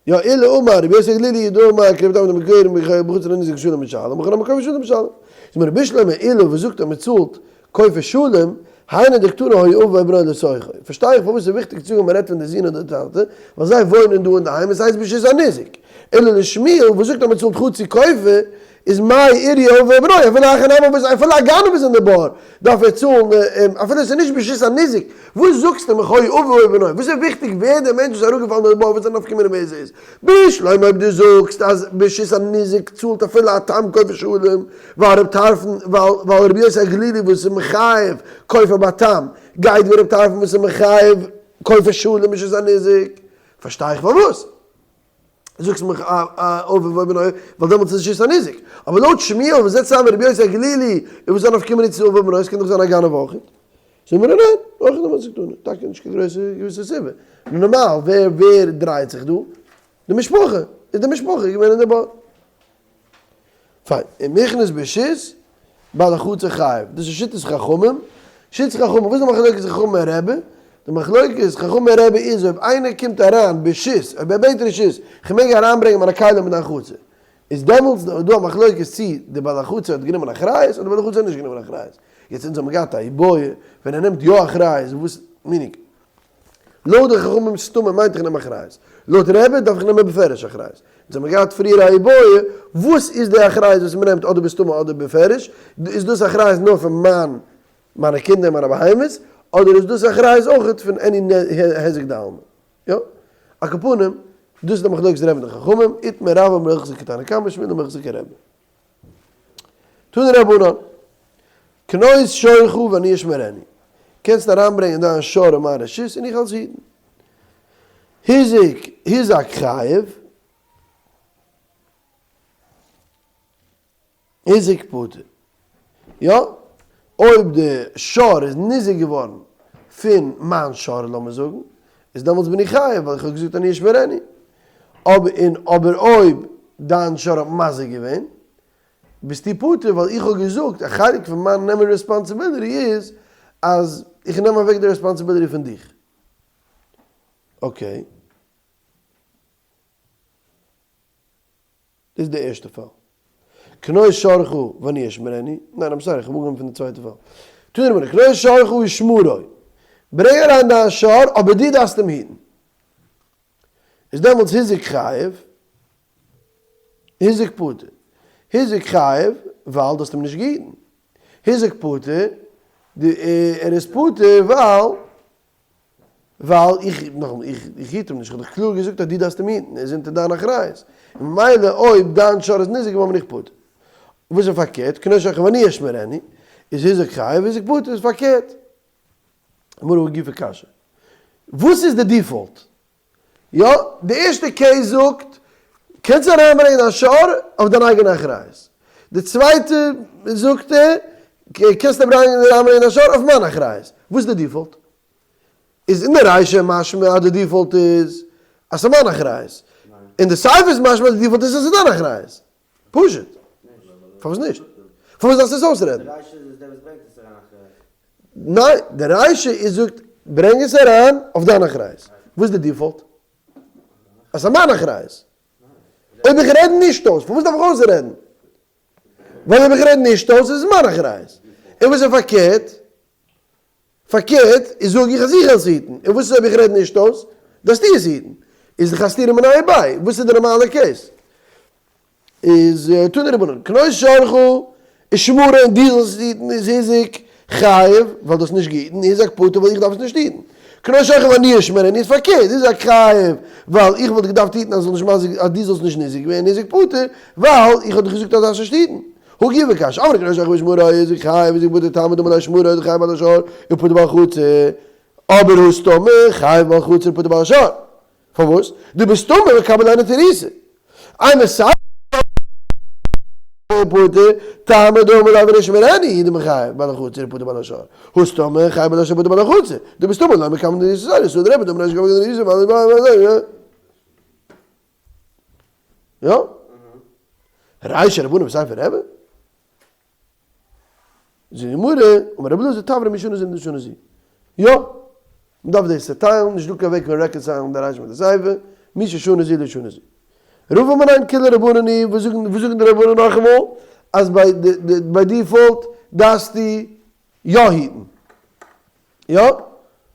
יא עולא אמר רבי יוסי הגלילי דאמר כרבי טרפון דאמר קרן בחצר הניזק שלם משלם הכא נמי כופר שלם משלם. איז מר בשלמא עולא וואס זאגט אז מען צאלט כופר שלם, היינו דקתני היה אביו או בנו לתוכו. פארשטיי איך פארוואס ס'איז וויכטיג צו זאגן אז מען רעדט פון די זון אדער די טאטע, ווייל זיי וואוינען דא אינדערהיים און ס'הייסט ברשות הניזק. אלא לשמואל וואס זאגט אז מען צאלט חצי כופר, איז מאי איריא אביו או בנו, אפילו הכי נמי וואס אפילו א גנב איז אין די בור דארף ער צאלן אפילו עס איז נישט ברשות הניזק, וואס זאגסטו מיך היה אביו או בנו, וואס איז וויכטיג ווער דער מענטש וואס איז אראפגעפאלן אין די בור וואס איז א נפקא מינה ווער עס איז, בשלמא אויב דו זאגסט אז ברשות הניזק צאלט אפילו א תם כופר שלם, ווייל רב טרפון ווייל רבי יוסי הגלילי וואס איז מחייב כופר ביי תם גייט ווי רב טרפון וואס איז מחייב כופר שלם ברשות הניזק, פארשטיי איך פארוואס. זאגסט מיך אביו או בנו ווייל דעמאלטס איז ברשות הניזק. אבער לויט שמואל וואס זעצט צוזאם רבי יוסי הגלילי איז וואס א נפקא מינה צו אביו או בנו עס קען דאך זיין א גנב אויך. זאגט מיר ניין, אויך איז דעמאלטס נישט דא, טאקע נישט קיין גרויסע געוויסע סיבה. נו נארמאל ווער ווער דרייט זיך דא? די משפחה. איז די משפחה געווען אין די בור. פיין, אם הכניס ברשות, בעל החצר חייב, דאס איז שיטת חכמים, שיטת חכמים, וואס איז די מחלוקת חכמים און רבי? די מחלוקת חכמים און רבי איז אויב איינער קומט אריין ברשות, אויב ער בעט רשות, איך מעג אריינברענגען מיינע כלים אין דיין חצר, איז דעמאלטס איז דא א מחלוקת צי די בעל החצר האט גענומען אחריות אדער בעל החצר האט נישט גענומען אחריות. יעצט אונז האבן געהאט א איבעיא, ווען ער נעמט יא אחריות, וואס meaning? לויט די חכמים סתמא מיינט איך נעם אחריות. לויט רבי דארף איך נעמען בפירוש אחריות. אונז האבן געהאט פריער א איבעיא, וואס איז די אחריות וואס מ'נעמט אדער בסתמא אדער בפירוש? איז דאס אחריות נאר פון מיין מיינע קינדער און מיינע בהמות, אדער איז דאס אחריות אויכעט פון עני היזק דעלמא? יא. על כל פנים, דאס איז די מחלוקת רבי און די חכמים, איתמר רבה אמר הלכתא כתנא קמא שמואל אמר הלכתא כרבי. תנו רבנן, כנוס שורך ואני אשמרנו, קענסט אריינברענגען דיין שור אין מיין רשות און איך וועל עס היטן. הזיק הזק חייב, הזיק פטור. יא, אויב די שור איז ניזוק געווארן פון מיין שור לאמיר זאגן, איז דעמאלטס בין איך חייב ווייל איך האב געזאגט אני אשמרנו. אבער און אבער אויב דיין שור האט מזיק געווען, ביסטו פטור ווייל איך האב געזאגט א חלק פון מיין נעמען responsibility איז אז איך נעם אוועק די responsibility פון דיך. Okay. דאס איז די ערשטע פאל. כנוס שורך ואני אשמרנו, ניין I'm sorry איך האב אנגעהויבן פון די צווייטע פאל. תנו רבנן כנוס שורך ושמרו, ברענג אריין דיין שור אבער דו דארפסט אים היטן. איז דעמאלטס הזיק חייב, הזיק פטור. הזיק חייב ווייל דו האסט אים נישט געהיטן. הזיק פטור, ער איז פטור ווייל, ווייל איך, נאכאמאל, איך איך היט אים נישט, איך האב דיך קלאר געזאגט אז דו דארפסט אים היטן, ער איז אונטער דיין אחריות, און ממילא אויב דיין שור איז ניזוק געווארן בין איך פטור. וואס איז פארקערט, קנה שורך ואני אשמרנו, איז הזיק חייב, הזיק פטור איז פארקערט. גמרא הא גופא קשיא. וואס איז די default? יא, די ערשטע case זאגט, קענסט אריינברענגען דיין שור אויף דיין אייגענע אחריות. די צווייטע זאגט ער, קענסט אריינברענגען דיין שור אויף מיין אחריות. וואס איז די default? איז אין די רישא משמע אז די default איז אז ס'איז מיין אחריות. אין די סיפא איז משמע אז די default איז אז ס'איז דיין אחריות. פשוט. פארוואס נישט? פארוואס דארפסטו עס אויסרעדן? די רישא איז דער וואס ברענגט עס אריין אחריות. ניין, די רישא איז זאגט ברענג עס אריין אויף דיין אחריות. וואס איז די default? אז ס'איז מיין אחריות. אויב איך רעד נישט אויס, פארוואס דארף איך אויסרעדן? ווייל אויב איך רעד נישט אויס איז עס מיין אחריות. און וואס איז פארקערט? פארקערט איז זאג איך אז איך וועל עס היטן, און וואס איז אויב איך רעד נישט אויס? דארפסטו עס היטן. איז דאך א סתירה מיניה וביה. וואס איז די נארמאלע case? איז תנו רבנן, קנות שורך ושמרו און דו זאלסט עס היטן איז הזיק חייב ווייל דו האסט נישט געהיטן, הזק פטור ווייל איך דארף עס נישט היטן. קנות שורך ואני אשמרנו איז פארקערט, הזק חייב ווייל איך וואלט געדארפט היטן אז זאל נישט מזיק אז דו זאלסט נישט ניזוק ווערן, הזק פטור ווייל איך האב דיך געזאגט אז דארפסט נישט היטן. הא גופא קשיא, אמרי קנות שורך ושמרו הזק חייב הזק פטור טעמא דאמר ליה שמרו דחייב בעל השור ופטור בעל חצר, אבער הא סתמא חייב בעל חצר ופטור בעל השור. פארוואס? דבסתמא מקבל ליה נטירותא. אימא סיפא פטור, טעמא דאמר ליה ואני אשמרנו הוא דמחייב בעל החצר ופטור בעל השור. הא סתמא חייב בעל השור ופטור בעל החצר. דבסתמא לא מקבל נטירותא סתמא דרבי דאמר ריש גלותא ווייל יא? רישא רבנן וסיפא רבי? זאגט די גמרא, אמר רבי אלעזר תברא משנה זו למשנה זו. יא, מען דארף דאס צעטיילן, נישט דא קיין וועג פון reconcile ן די רישא מיט די סיפא, מששנה זו לשנה זו. רבא אמר ניין כולה רבנן היא, וואס זאגן וואס זאגן די רבנן נאכאמאל? אז ביי ביי default דארפסטו יא היטן. יא?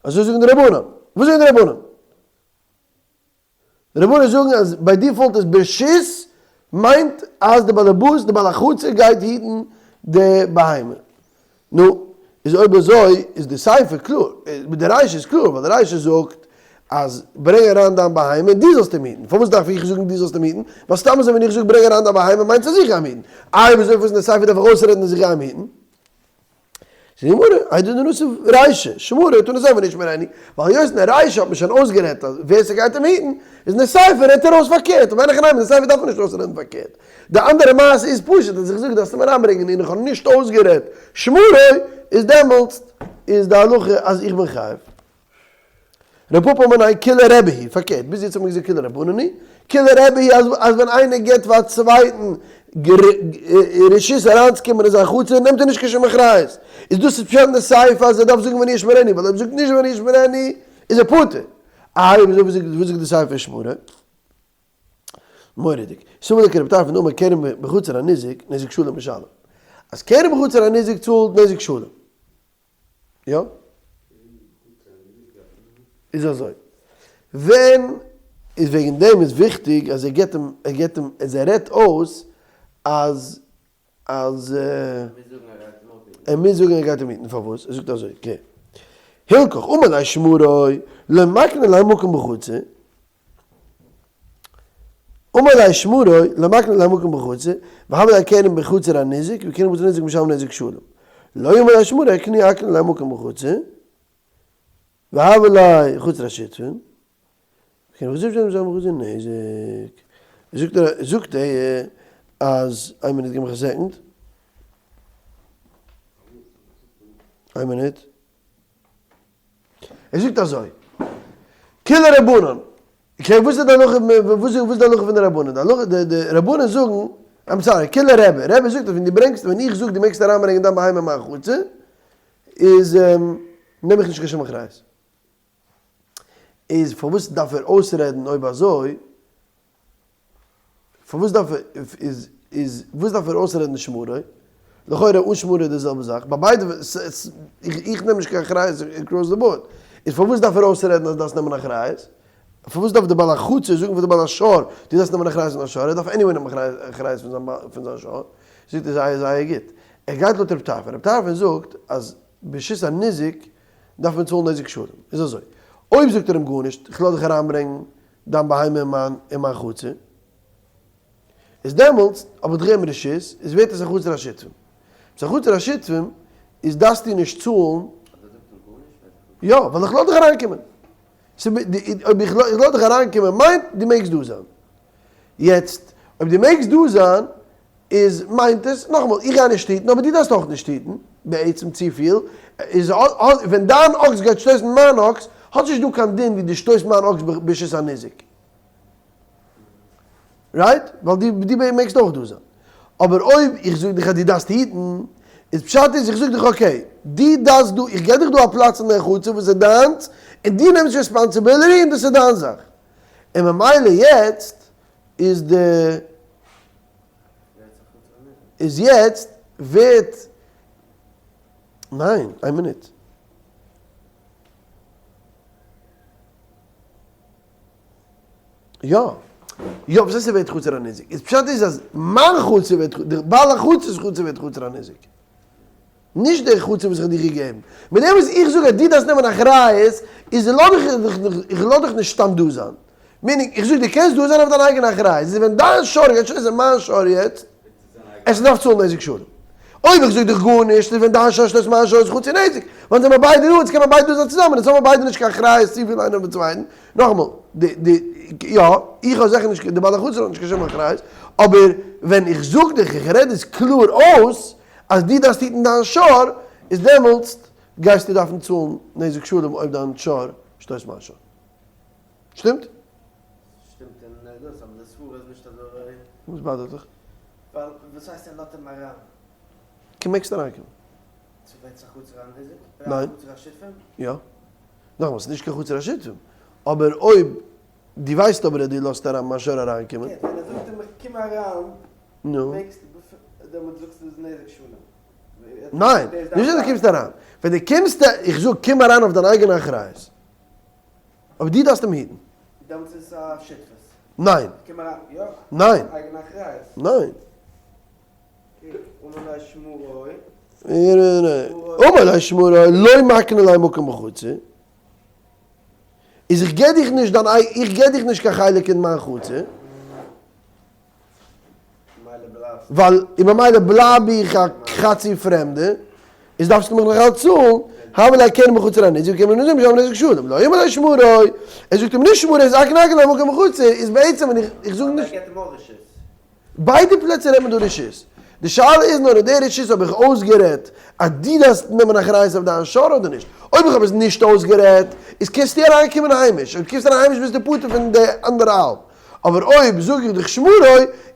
אזוי זאגן די רבנן. וואס זאגן די רבנן? די רבנן זאגן אז ביי default איז ברשות מיינט אז די בעלעבאס די בעל החצר גייט היטן די בהמה. נו, איז אויב אזוי איז די סיפא קלאר, די רישא איז קלאר ווייל די רישא זאגט אז ברענג אריין דיין בהמה און דו זאלסט אים היטן, פארוואס דארף איך זאגן דו זאלסט אים היטן? ווייל סתם אזוי ווען איך זאג ברענג אריין דיין בהמה מיינט עס אז איך גיי אים היטן, איי אויב אזוי פארוואס אין די סיפא דארף איך אויסרעדן אז איך גיי אים היטן? זאגט די גמרא, איידי דנסיב רישא, שמרו תנא סיפא ואני אשמרנו, ווייל היות אין די רישא האט מען שוין אויסגערעדט אז ווער ס'גייט אים היטן, איז אין די סיפא רעדט ער אויס פארקערט, און אין הכי נמי אין די סיפא דארף מען נישט אויסרעדן פארקערט. די אנדערע מעשה איז פשוט אז איך זאג דארפסט אים אריינברענגען און איך האב נישט אויסגערעדט שמרו, איז דעמאלטס איז די הלכה אז איך בין חייב. ר' פפא אמר ניין כולה רבי היא, פארקערט, ביז יעצט האט מען געזאגט כולה רבנן היא, כולה רבי היא אז אז ווען איינער גיבט פאר א צווייטן רשות אריינצוקומען אין זיין חצר נעמט ער נישט קיין שום אחריות, איז דאס איז פשט אין די סיפא אז ער דארף זאגן ואני אשמרנו, ווייל אויב ער זאגט נישט ואני אשמרנו איז ער פטור. איי אויב אזוי וואס זאגט די סיפא שמרו? מורא'דיג. סבר לה כרבי טרפון דאמר קרן בחצר הניזק נזק שלם משלם. אז קרן בחצר הניזק צאלט נזק שלם. יא? איז אזוי, ווען איז וועגן דעם איז וויכטיג אז ער געבט אים, ער געבט אים, אז ער רעדט אויס אז אז ער מוז זאגן ער גייט אים היטן, פארוואס? ער זאגט אזוי, כ הילכך אמר ליה שמרו לא מקנה ליה מקום בחצר, אמר ליה שמרו לא מקנה ליה מקום בחצר, והוה ליה קרן בחצר הניזק, וקרן בחצר הניזק משלם נזק שלם. לא אמר ליה שמרו אקנה אקנה ליה מקום בחצר, והוה ליה חצר השותפין, וקרן בחצר השותפין משלם חצי נזק. זאגט ער, זאגט ער אז, איין מינוט גיב מיך א second. איין מינוט. ער זאגט אזוי, כולה רבנן, okay וואס איז די הלכה, וואס איז די הלכה פון די רבנן, די הלכה, די רבנן זאגן, I'm sorry, כולה רבי, רבי זאגט אז ווען דו ברענגסט, ווען איך זאג דו מעגסט אריינברענגען דיין בהמה אין מיין חצר, איז נעם איך נישט קיין שום אחריות. איז פארוואס דארף ער אויסרעדן אויב אזוי, פארוואס דארף ער, איז איז וואס דארף ער אויסרעדן שמרו? לכאורה אן שמרו איז די זעלבע זאך, ביי ביידע, איך נעם נישט קיין אחריות across the board, איז פארוואס דארף ער אויסרעדן אז דארפסט נעמען אחריות? פארוואס דארף די בעל החצר זאגן פאר די בעל השור דו דארפסט נעמען אחריות פון דיין שור, ער דארף anyway נעמען אחריות פון זיין שור, זאגט ער זייער זייער גוט. ער גייט לויט רב טרפון, רב טרפון זאגט אז ברשות הניזק דארף מען צאלן נזק שלם, איז אזוי, אויב זאגט ער אים גארנישט, איך לאז דיך אריינברענגן דיין בהמה אין מיין אין מיין חצר, איז דעמאלטס האב איך דיך געגעבן רשות, איז ווערט עס א חצר השותפים. ס'איז א חצר השותפים איז דארפסטו נישט צאלן. יא, ווייל איך לאז דיך אריינקומען. אויב איך לאז דיך אריינקומען מיינט דו מעגסט דא זיין. יעצט, אויב דו מעגסט דא זיין, איז מיינט עס, נאכאמאל, איך גיי נישט היטן, אבער דו דארפסט אויך נישט היטן, בעצם צופיל, איז ווען דיין אקס גייט שטויסן מיין אקס, האט נישט דא קיין דין ווי דו שטויסט מיין אקס ברשות הניזק. right? ווייל דו מעגסט אויך דא זיין. אבער אויב איך זאג דיך אז דו דארפסט היטן, איז פשט איז איך זאג דיך okay, דו דארפסט דא, איך געב דיך דא א פלאץ אין דיין חצר וואס איז דיינס, און דו נעמסט responsibility און דאס איז דיין זאך. און ממילא יעצט איז די איז יעצט ווערט ניין, איין מינוט. יא. יא, וואס הייסט ס'ווערט חצר הניזק? איז פשט איז אז מיין חצר ווערט, די בעל החצר'ס חצר ווערט חצר הניזק. נישט די חצר וואס איך האב דיר געגעבן. מיט דעם וואס איך זאג אז דו דארפסט נעמען אחריות, איז לאז דיך, איך לאז דיך נישט סתם דא זיין. meaning, איך זאג דו קענסט דא זיין אויף דיין אייגענע אחריות. איז ווען דיין שור גייט שטויסן מיין שור יעצט, עס דארף צאלן נזק שלם. אויב איך זאג דיך גארנישט, איז ווען דיין שור שטויסט מיין שור איז חצי נזק. ווען זעמער ביידע דא, אונז קען מען ביידע דא זיין צוזאמען, אונז האבן ביידע נישט קיין אחריות צופיל איינער אויפן צווייטן. נאכאמאל, די, די, יא, איך האב זיכער נישט, די בעל החצר האט נישט קיין שום אחריות, אבער ווען איך זאג דיך, איך רעד עס קלאר אויס, אז דו דארפסט היטן דיין שור, איז דעמאלטסט גייסטו דארפן צאלן נזק שלם אויב דיין שור שטויסט מיין שור. שטימט? שטימט אין דאס, אבער די סברה איז נישט אזוי. וואס באדערט דיך? ווייל וואס הייסט ער לאזט אים אריין? קום מעגסט אריינקומען. צו ווערט עס א חצר הניזק? ניין. א חצר השותפים? יא. נאכאמאל, ס'איז נישט קיין חצר השותפים. אבער אויב דו ווייסט אבער אז דו לאזט אריין מיין שור אריינקומען. פארקערט, ווען ער זאגט אים קום אריין, נו. מעגסט, דעמאלטס זאגסטו איז נזק שלם. ניין, נישט ווען דו קומסט אריין. ווען דו קומסט, איך זאג קום אריין אויף דיין אייגענע אחריות. אבער דו דארפסט אים היטן. דעמאלטס איז עס א שותפות. ניין. קום אריין, יא. ניין. אייגענע אחריות. ניין. אמר ליה שמרו. אמר ליה שמרו לא מקנה ליה מקום בחצר. איז איך געב דיך נישט דיין איך געב דיך נישט קיין חלק אין מיין חצר. ווייל און ממילא בלייב איך א חצי פרעמדע, איז דארפסטו מיך נאך אלץ צאלן, הוה ליה קרן בחצר הניזק וקרן בנזק משלם נזק שלם, לא אמר ליה שמרו, ער זאגט אים נישט שמרו, איז אקנה אקנה מקום בחצר, איז בעצם ווען איך זאג נישט. ביידע פלעצער רעדט מען דא רשות. די שאלה איז נאר אין די רשות האב איך אויסגערעדט אז דו דארפסט נעמען אחריות אויף דיין שור אדער נישט. אויב איך האב עס נישט אויסגערעדט, איז קענסטו אריינקומען היימיש, אויב קומסטו אריין היימיש ביסטו פטור פון די אנדערע האלב. אבער אויב זאג איך דיך שמרו,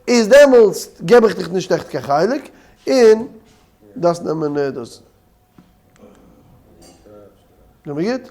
איז דעמאלטס געב איך דיך נישט עכט קיין חלק, און דארפסט נעמען דאס. זעמיר גוט?